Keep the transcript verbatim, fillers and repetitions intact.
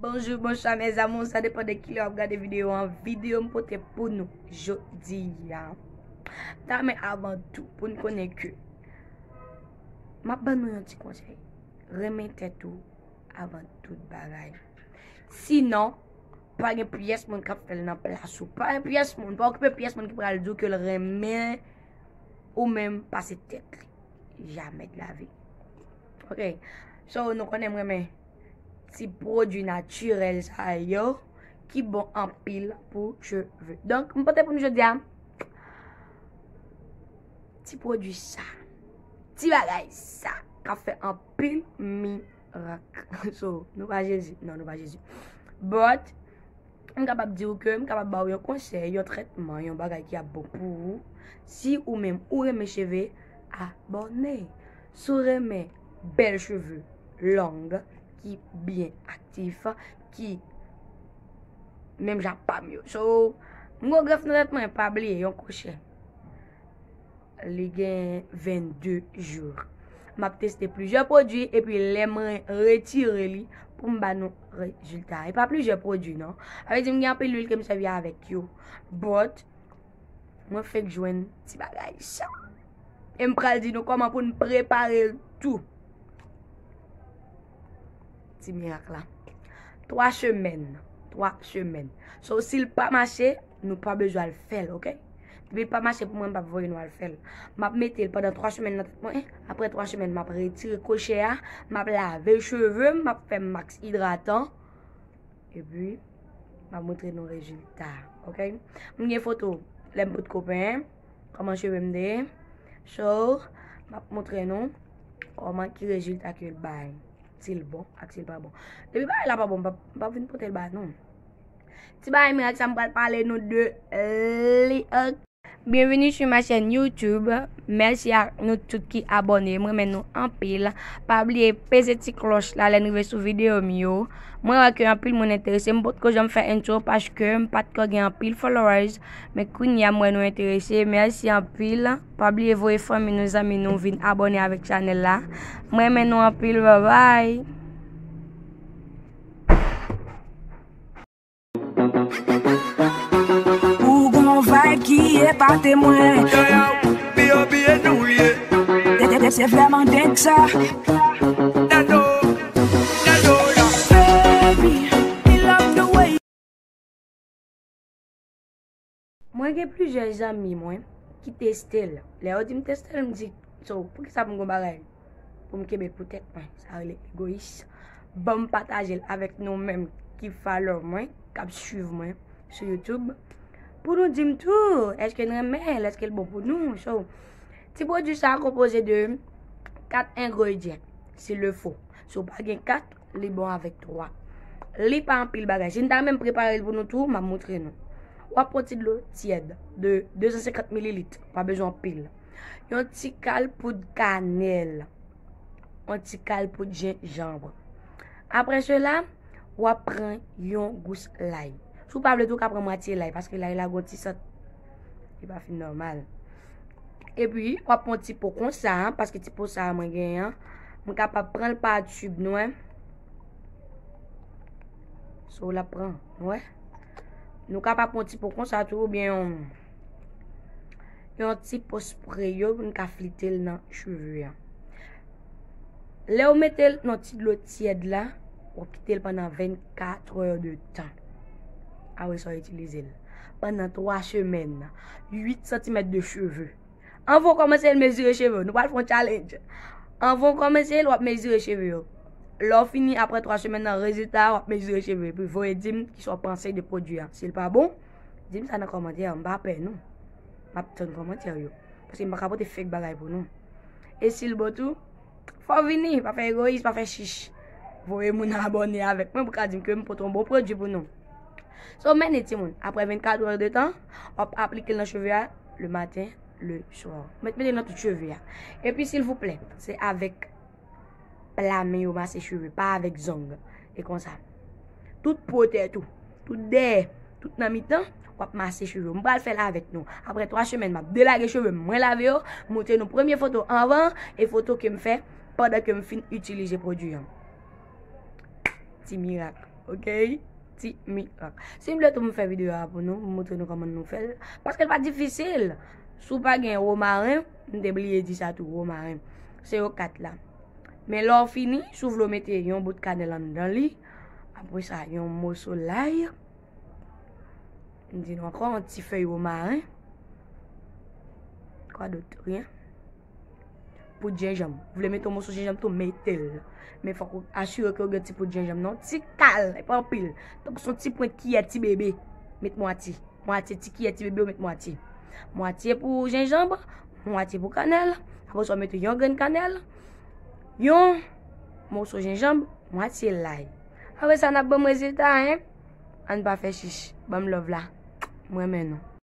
Bonjou, bonswa, mes amours, sa depann de kilè w ap gade videyo an. Videyo m pote pou nou jodi a. Ta men avan tou, pou n konnen ke m ap ban nou yon ti konsèy. Renmen tèt ou avan tout bagay. Sinon, pa gen pyès moun k ap fè l nan plas ou. Pa gen pyès moun, pa okipe pyès moun ki pral di w ke l renmen ou menm pase tèt li. Jamè de la vi. Ok. So, nou konnen m renmen ti pwodui natirèl sa yo ki bon anpil pou cheve. Donk, m pote pou nou jodi a ti pwodui sa. Ti bagay sa k ap fè anpil mirak. So, nou pa Jezi. Non, nou pa Jezi. But, m kapab di w ke m kapab ba w yon konsèy, yon trètman, yon bagay ki ap bon pou ou. Si ou menm ou renmen cheve, abòne. Si w renmen bèl cheve long, ki byen aktif, ki menm jan ak pa m yo. So, m gon grèf nan tèt mwen, pa bliye, yon kwochè. Li gen vennde jou. M ap teste plizyè pwodui, epi lè mwen retire li, pou m ba nou rezilta. E pa plizyè pwodui, non. Sa vle di m gen anpil lwil ke m sèvi avèk yo. But, mwen fenk jwenn ti bagay sa. E m pral di nou kòman pou n prepare l tou. Ti mirak la. Twa semèn. Twa semèn. So, si l pa mache, nou pa bezwen al fè l, ok? Depi l pa mache pou mwen, m p ap voye nou al fè l. M ap mete l pandan twa semèn nan tèt mwen. Apre twa semèn, m ap retire kwochè a. M ap lave cheve m, m ap fè mask idratan. Epi, m ap montre nou rezilta, ok? M gen foto lè m potko penyen, kòman cheve m te ye. So, m ap montre nou kòman, ki rezilta ke l bay. Si l bon ak si l pa bon. Depi bagay la pa bon, m p ap, m p ap vin pote l ba nou. Ti bagay mirak sa m pral pale nou de li, ok? Bienvenue sur ma chaîne YouTube. Mèsi a nou tout ki abòne. M renmen nou anpil. Pa bliye peze ti klòch la lè n rive sou videyo m yo. Mwen wè ke anpil moun enterese. M potko janm fè intro paske m pa t ko gen anpil followers. Men kounye a m wè nou enterese. Mèsi anpil. Pa bliye voye fanmi nou, zanmi nou vin abòne avèk chanèl la. M renmen nou anpil. Babay. Ou gon vibe ki epate mwen. Yo, yo, B O B e nou l ye. Se, se, se vrèman deng sa. Nano, Nano la. Baby, me love the way. Mwen gen plizyè zanmi mwen ki teste l. Lè yo di m teste l, m di, so, poukisa pou m gon bagay pou m kenbe l pou tèt mwen? Sa rele egoyis. Ban m pataje l avèk nou menm ki follow mwen, k ap swiv mwen sou YouTube, pou nou di m tou, èske n renmen l, èske l bon pou nou? So, ti pwodui sa a konpoze de kat engredyan, s'il le faut. Si w pa gen kat, li bon avèk twa. Li pa anpil bagay. Si n ta menm prepare l pou nou tou, m ap montre nou. W ap pran ti dlo tyèd de de san senkant mililit. Pa bezwen anpil. Yon ti kal poud kanèl. Yon ti kal poud jenjanm. Apre sela, w ap pran yon gous lay. Si w pa vle tou, w ka pran mwatye lay, paske lay la gon ti sant. Li pa fin nòmal. Epi, w ap pran ti po konsa, paske ti po sa a mwen genyen an. Mwen kapab pran l pa tib, nou wè. So, l ap pran, nou wè. Nou kapab pran ti po konsa tou, oubyen yon, yon ti po spre yo, pou n ka flite l nan cheve a. Lè w mete l nan ti dlo tyèd la, w ap kite l pandan vennkat è de tan. Apre sa, w itilize l pandan twa semèn, uit santimèt de cheve. Anvan w kòmanse l, mezire cheve w. Nou pral fè yon challenge. Anvan w kòmanse l, w ap mezire cheve w. Lè w fini, apre twa semèn nan, rezilta a, w ap mezire cheve w. Epi voye di m kisa w panse de pwodui a. Si l pa bon, di m sa nan kòmantè yo. M pa pè, non. M ap tann kòmantè yo. Paske m pa ka pote fake bagay pou nou. E si l bon tou, fò w vini, pa fè egoyis, pa fè chich. Voye moun abòne avèk mwen pou ka di m ke m pote yon bon pwodui pou nou. So, mennen timoun, apre vennkat è de tan, w ap aplike l nan cheve a le maten, le swa. Mete, mete l nan tout cheve a. Epi, silvouplè, se avèk pla men yo mase cheve, pa avèk zong. E konsa. Tout po tèt ou, tout dèyè, tout nan mitan, w ap mase cheve w. M pral fè l avèk nou. Apre twa semèn, m ap delage cheve m, mwen lave yo, montre nou premye foto anvan e foto ke m fè pandan ke m fin itilize pwodui an. Ti mirak. Ok? Ti mirak. Si m vle tou m fè videyo a pou nou, m montre nou kòman nou fè l. Paske l pa difisil. Si w pa gen womaren, m te bliye di sa tou, womaren. Se yo kat la. Men lè w fini, si w vle w mete yon bout kanèl anndan li, apre sa, yon moso lay. M di nou ankò, yon ti fèy womaren. Kwa dot? Ryen. Poud jenjanm. Ou vle mete yon moso jenjanm tou, mete l. Men fòk ou asire ke w gen ti poud jenjanm nan. Ti kal, e pa anpil. Tankou se yon ti pwent kiyè ti bebe. Met mwatye. Mwatye ti kiyè ti bebe, ou met mwatye. Mwatye pou jenjanm, mwatye pou kanèl. Apre sa, w mete yon grenn kanèl, yon moso jenjanm, mwatye lay. Apre sa, n ap ban m rezilta, en. Ann pa fè chich. Ban m love la. M renmen nou.